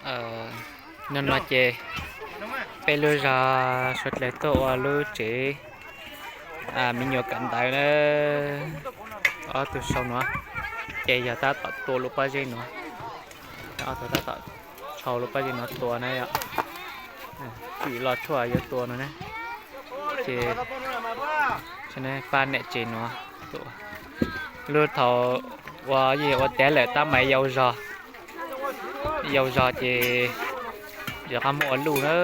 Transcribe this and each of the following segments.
Hnub no ces peb lub zog suav dlawg tuaj ua lub tsev me nyuam kawm ntawv na. Ob tug sau no ces yog tab tom tua lub pob zeb no. Ob tug tab tom sau lub pob zeb no tua na yom. Tsim los tshuaj yuav tua no na. Ces pab niam tsev no, lub thaum ua, ua tiav lawm tab mas yau zog, yau zog ces rov qab muab ua luj na,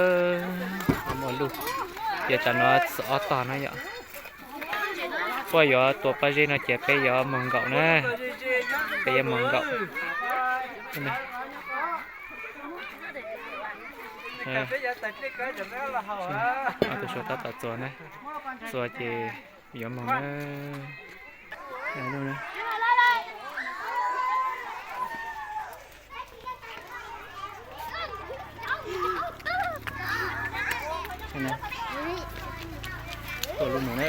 muab ua luj. Ces tsam no txog ob tog na yom. Puab yuav tua pob zeb no ces peb yuav moog nkaum na, peb yuav moog nkaum. Tus sau tab tom txuas na, txuas ces yuav moog na. Tua lub mus na.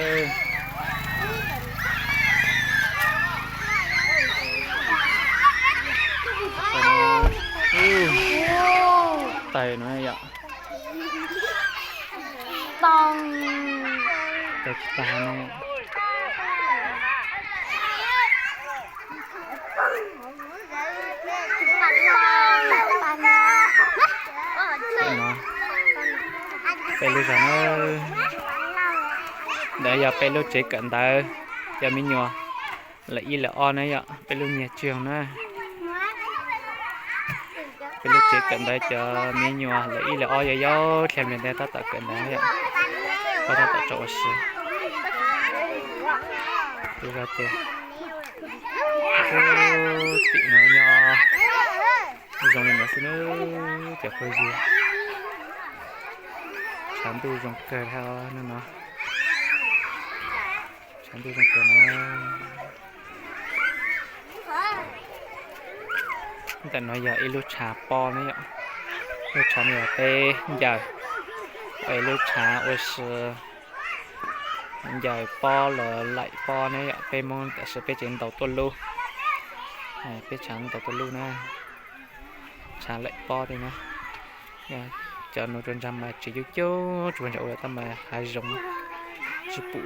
Tais no yom. Tais tsis tag no. Peb lub zog na, ntawd yog peb lub tsev kawm ntawv cov me nyuam lawv ib lawv ob na yom, peb lub nyuag tsis zoo na. Peb lub tsev kawm ntawv cov me nyuam lawv ib lawv ob yau yau dhia nplej ntawd tab tom kawm ntawv yom. Puab tab tom tso ua si. Tus zog ces tim no nyob zoo li no xwb na, cov phooj ywg. Tshav ntuj zoo kawg li no. Tshav ntuj zoo kawg no. Ntawm no yog ib lub tshav pob na yom. Lub tshav no yog peb ncaws, lub tshav ua si ncaws pob los laim pob na yom, peb Hmoob tam sim peb tsev ntaus tuaj lub, peb tshav ntaus tuaj lub na, tshav laim pob tej na. Cov nuav rua ntsag mas tsev coob coob tsuas ntsag ua tab mas hav zoov tsis pum.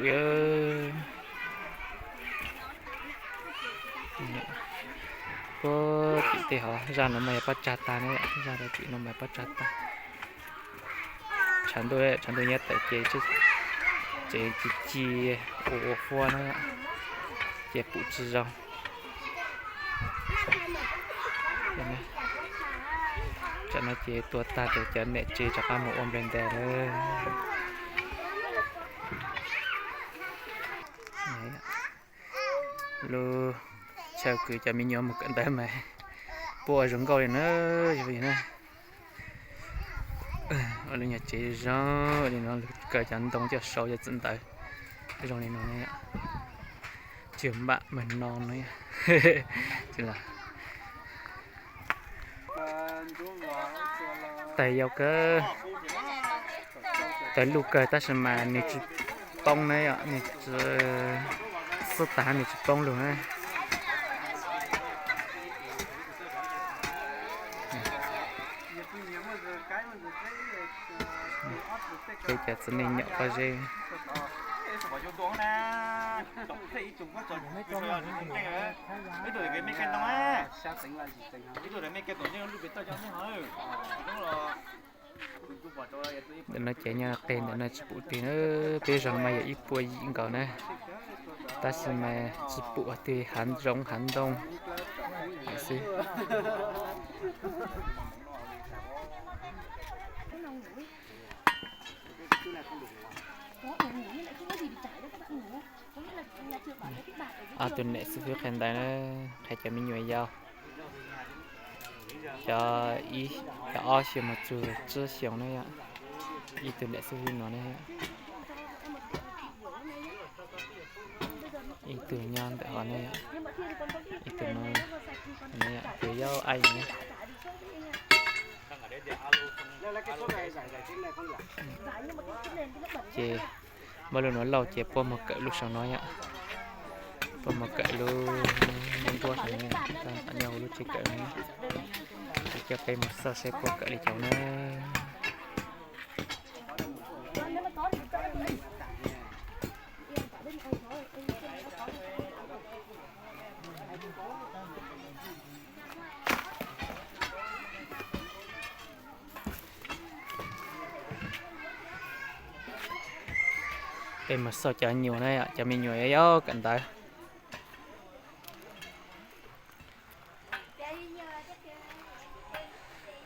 Puag tim tej hov zaj no mas yog pob tsag tag na, zaj tim no mas pob tsag tag. Tshav ntuj, tshav ntuj nyob tawm ces tsev ci ci ua ua huab na, ces pum tsis zoo. Tsam no ces tua tag ces cov niam tsev rov qab mus ua nplej ntawd lawm. Lub chaw kws cov me nyuam mus kawm ntawv mas puab ua zoo nkauj li na, yog li na. Ua lub nyuag tsev zoo li no, lug kaw cov ntoo coj sau cov txim ntawv zoo li no ne. Tsis npam mas no no. Tais yau kawg, tais luj kawg tab sis mas nws tsis poob na yom, nws tsis xub tag nws tsis poob lug na. Peb cov txiv neej nyaum pob zeb. Ntawm no ces nyob qeg ntawm no tsis pum twg na, peb zog no mas yog ib puas yim nkaus na, tab sis mas tsis pum twg, hav zoov hav ntoo xwb. Ob tug niam xib fwb qhia ntawv na, qhia cov me nyuam yau. Cov, cov ob xyoos mus txug tsib xyoos ne yom. Ib tug niam xib fwb no ne, ib tug nyob ntawm hov ne, ib tug no, tus yau aib ne. Ces muab lub nuav lauj ces puab mus kawm lub saum no yom. Puab mus kawm lub ntuab saum no, nyob huv lub tsev kawm no. Coj peb mus xauj seb puab kawm li cas na. Peb mus xauj cov nyuam na yom, cov me nyuam yau yau kawm ntawv.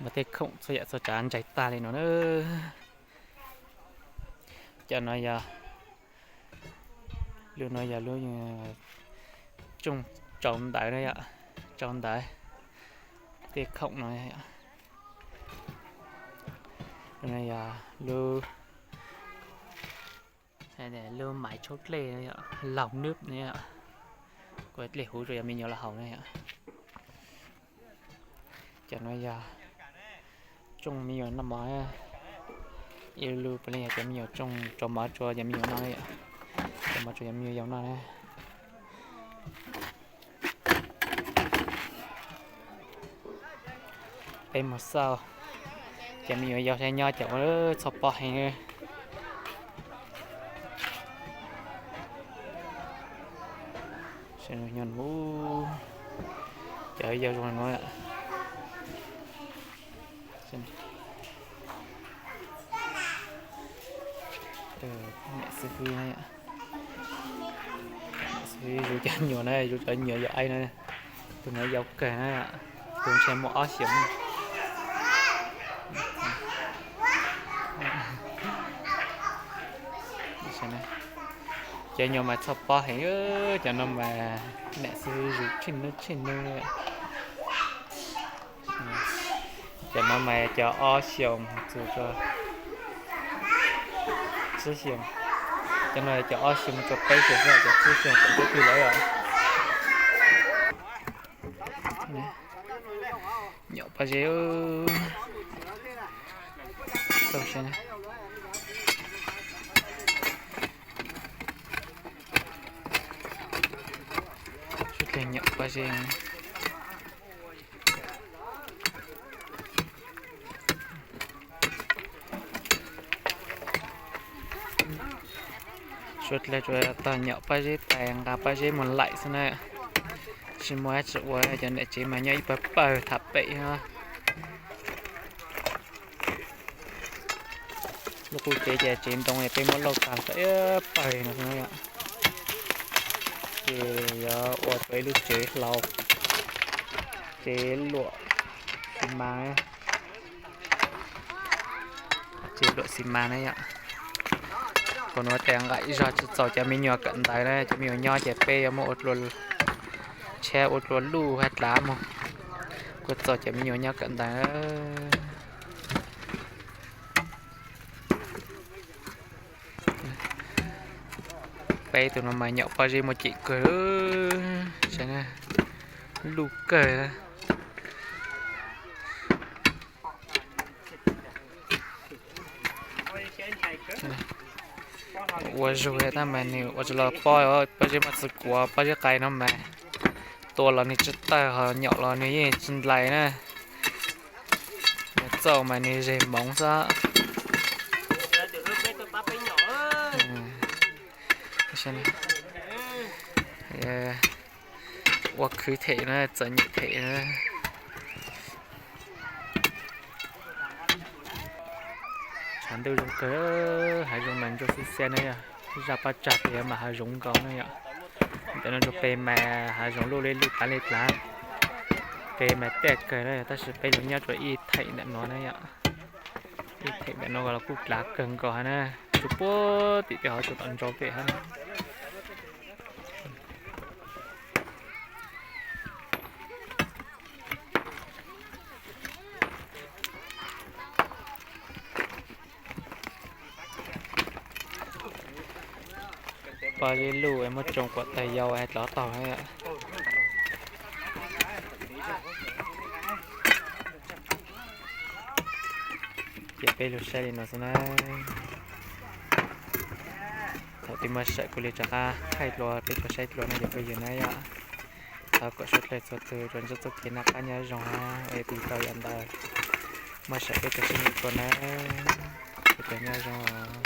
Muaj tej khoom txhua yam txhua tsav ntsaig tag li no na. Cov no yog, lub no yog lub tsooj tsau ntawv na yom, tsau ntawv tej khoom no. Lub no yog lub, lub maiv tshaub dlej, laug nwb na yom, kuv dlej huv rau yog me nyuam los haus na yom. Cov no yog tsooj me nyuam noj mov, ib lub puav leej yog cov me nyuam tsooj rau mov rau yog me nyuam noj na yom, rau mov rau yog me nyuam yaus noj na. Peb mus xauj cov me nyuam yaus saib nyob cov ua txhoj pob heev. Cov yau zoo no, niam xib hwb, niam xib hwb zuv cov nyuam na, zuv cov nyuam yaus aib na. Tus no yau kawg na, tus ntshe muaj ob xyoos. Cov nyuam mas txhoj pob heev, cov no mas niam xib hwb zuv tsheej hnub tsheej hnub. Cov no mas cov ob xyoos mus txug rau tsib xyoos. Cov no cov ob xyoos mus rau peb xyoos xwb, cov tsib xyoos tawm twb twg lawm os. Nyom pob zeb, xauj saib. Suav dlawg nyom pob zeb. Suav dlawg tsuas tog nyom pob zeb tais nqa pob zeb mus laim xwb na. Tsis muaj dab tsi ua, cov niam tsev mas nyob ib pawg pawg tham pem no. Lub qub tsev ces tsev ntoo peb muab lauj tag tau ib pawg no xwb na yom. Ces yuav ua tau ib lub tsev hlau, tsev luam xi mas, tsev luam xi mas na yom. Qhov nuav tes nqaim zog tsis txaus cov me nyuam kawm ntawv na, cov me nyuam nyob ces peb yuav muab ua dlua, tsheb ua dlua luj hab dlav mus, kuj txaus cov me nyuam nyob kawm ntawv. Peb tug no mas nyom pob zeb muaj cem kawg, saib na, luj kawg. Ua zug tab mas nws ua tsis los pob, pob zeb muaj txiv kuav, pob zeb qais no mas tua los nws tsis tawg, ho nyom los nws yeej tsis nplais na. Nws txauj mas nws zeg moov xwb. Ua khwv them na, txom nyem them na. Tshav ntuj zoo kawg, hav zoov mas ntsuab xwb xiab na yom. Zaj pob tsag pem mas hav zoov nkaus na yom. Ntawm no rau pem mas hav zoov luj li luj dlav li dlav. Pem mas tiaj kawg na yom, tab sis peb lug nyob rau ib theem ntawm no na yom. Ib theem ntawm no los kuj dlav kawg nkaus hab na. Tsuas puag tim tej hov tsuas tom ntsaum pem hab na. Pob zeb luj muab tsoo kuam tawg yau dlov taug. Ces peb lug saib li no xwb na. Thaum twg muaj sawm kuv li rov qab thaij dlua peb tau saib dlua no ces peb yog na yom. Thov kom suav dlawg txhua tus rua ntsuj txuj kev noj qab nyob zoo na, ua tiv tau yam ntawd, muaj saib peb cov sib ntsib dlua nawb, sawv daws nyob zoo.